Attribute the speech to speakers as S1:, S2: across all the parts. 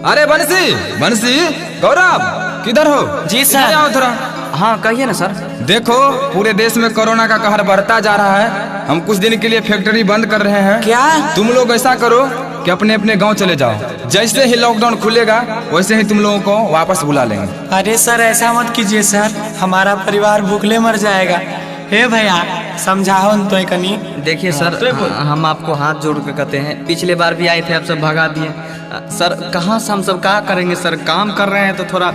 S1: अरे बंसी, बंसी, गौरव किधर हो?
S2: जी सर।
S1: इधर आओ थोड़ा।
S2: हाँ कहिए ना सर।
S1: देखो पूरे देश में कोरोना का कहर बढ़ता जा रहा है। हम कुछ दिन के लिए फैक्ट्री बंद कर रहे हैं।
S2: क्या?
S1: तुम लोग ऐसा करो कि अपने अपने गांव चले जाओ। जैसे ही लॉकडाउन खुलेगा वैसे ही तुम लोगों को वापस बुला लेंगे।
S3: अरे सर ऐसा मत कीजिए सर, हमारा परिवार भूखले मर जाएगा। हे भैया समझाओ न तो कनी।
S2: देखिए सर, हम आपको हाथ जोड़ के कहते हैं, पिछले बार भी आए थे आप सब भगा दिए। सर कहाँ से हम सब क्या करेंगे सर? काम कर रहे हैं तो थोड़ा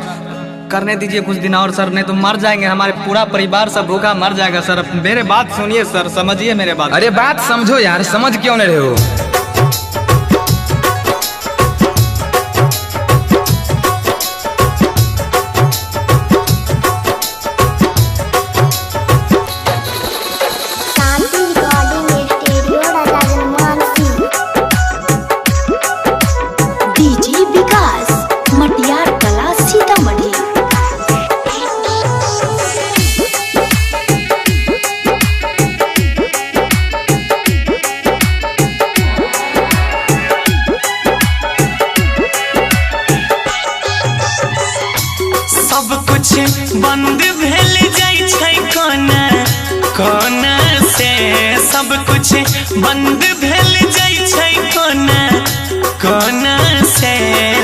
S2: करने दीजिए कुछ दिन और सर, नहीं तो मर जाएंगे, हमारे पूरा परिवार सब भूखा मर जाएगा सर। मेरे बात सुनिए सर, समझिए मेरे बात।
S1: अरे बात समझो यार, समझ क्यों नहीं रहे हो?
S4: Shanti recording studio Raja
S5: DJ Vikas Matiyar Kala Sitamarhi.
S3: सब कुछ बंद भेल जाय छै कोना कोना से, सब कुछ बंद भेल जाय छै कोना कोना से।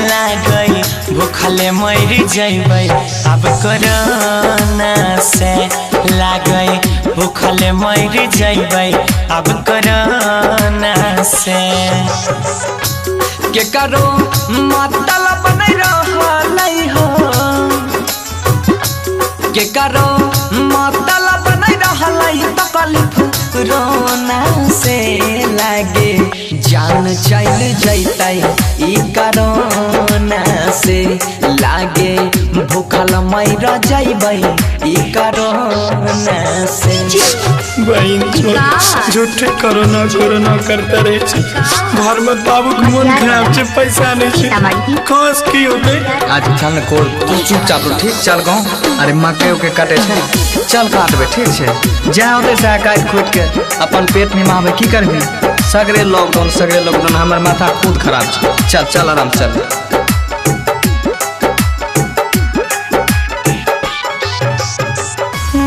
S3: लागै भूखले मर जैबै अब कोरोना से, लागै भूखले मर जैबै अब कोरोना से।
S2: के करो मतलब नहीं रहलै हो, के करो मतलब नहीं रहलै तकलीफ रोना से। लागे जान चल जैतै ई कोरोना से, लागे भूखल मर जैबै ई कोरोना से।
S3: बहिन झूठे कोरोना कोरोना करते रहे छै। घर में बाबू के मन खराब छै, पैसा नहीं छै, खास की होते।
S2: आज चल ने कोर, तू चुपचाप रह, ठीक? चल गाँव। अरे मकई उकई कटे छै ने, चल काटबे, ठीक छै? जा होते सएह काटि खोटि के अपन पेट निमाहबे, की करबी? सगरे लॉकडाउन सगरे लॉकडाउन, हमर माथा खुद खराब छै। चल चल आराम चल।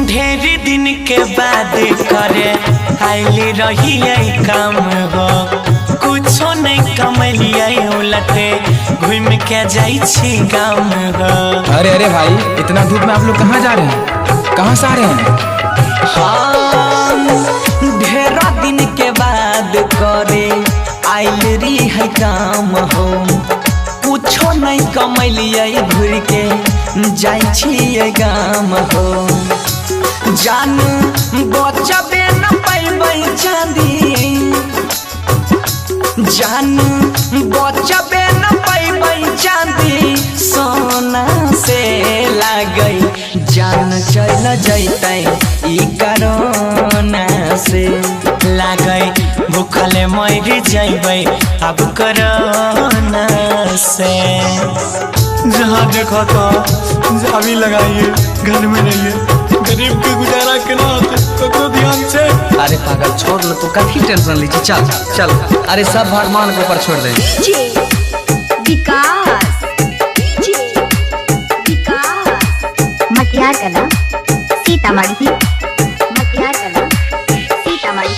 S3: ढेर दिन के बाद करे आइली रहिए काम हो, कुछो नहीं कमलिए उलटे घूम के जाई छी गाम हो।
S1: अरे अरे भाई, इतना धूप में आप लोग कहाँ जा रहे हैं? कहाँ से आ रहे हैं?
S2: हाँ, ढेरा दिन के बाद करे आइल री है काम हो, कुछो नहीं कमैलिए घूर के जाई छियै गाम हो। जान बचबे न पैबै चांदी, जान बचबे न पैबै चांदी सोना से। लागै जान चल जैतै ई कोरोना से,
S3: लागै भूखले मर जैबै अब कोरोना से। जहाँ देखो तो चाबी लगाइए, घर में रहिए, गरीब के गुजारा केना होतै ककरो ध्यान छै?
S2: अरे पागल छोड़ न, तू काफी टेंशन ली। चल चल, अरे सब भगवान के ऊपर छोड़ दे।
S5: डीजे विकास, डीजे विकास
S4: मटियार कला सीतामढ़ी, मटियार कला सीतामढ़ी।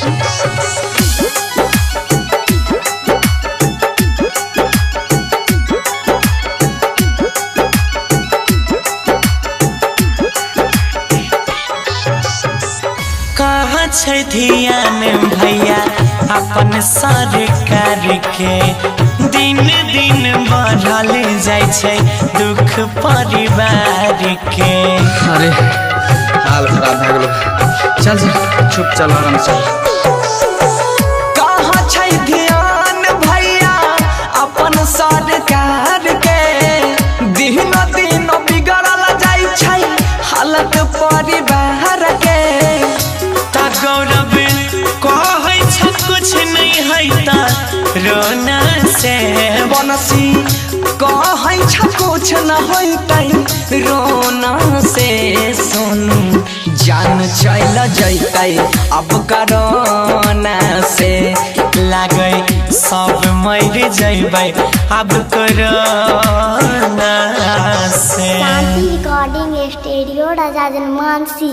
S3: कहाँ छै ध्यान भैया अपन सरकार के, दिन दिन बढ़ल जाइ छै दुख परिवार के।
S2: अरे हाल खराब भए गेलो। चल चल चुप चल आराम से।
S6: कहाँ छै ध्यान भैया अपन सरकार के, दिन दिन बिगड़ल जाइ छै हालत परिवार के।
S3: ता गौरव कहै छ कुछ नहीं है ता रोना से,
S6: बनसी कहै छ कुछ न होइतै रोना से। सोनू जान चल जैतै अब कोरोना से,
S3: लागै सब मर जैबै अब कोरोना।
S4: शांति रिकॉर्डिंग स्टूडियो राजा जनमानसी।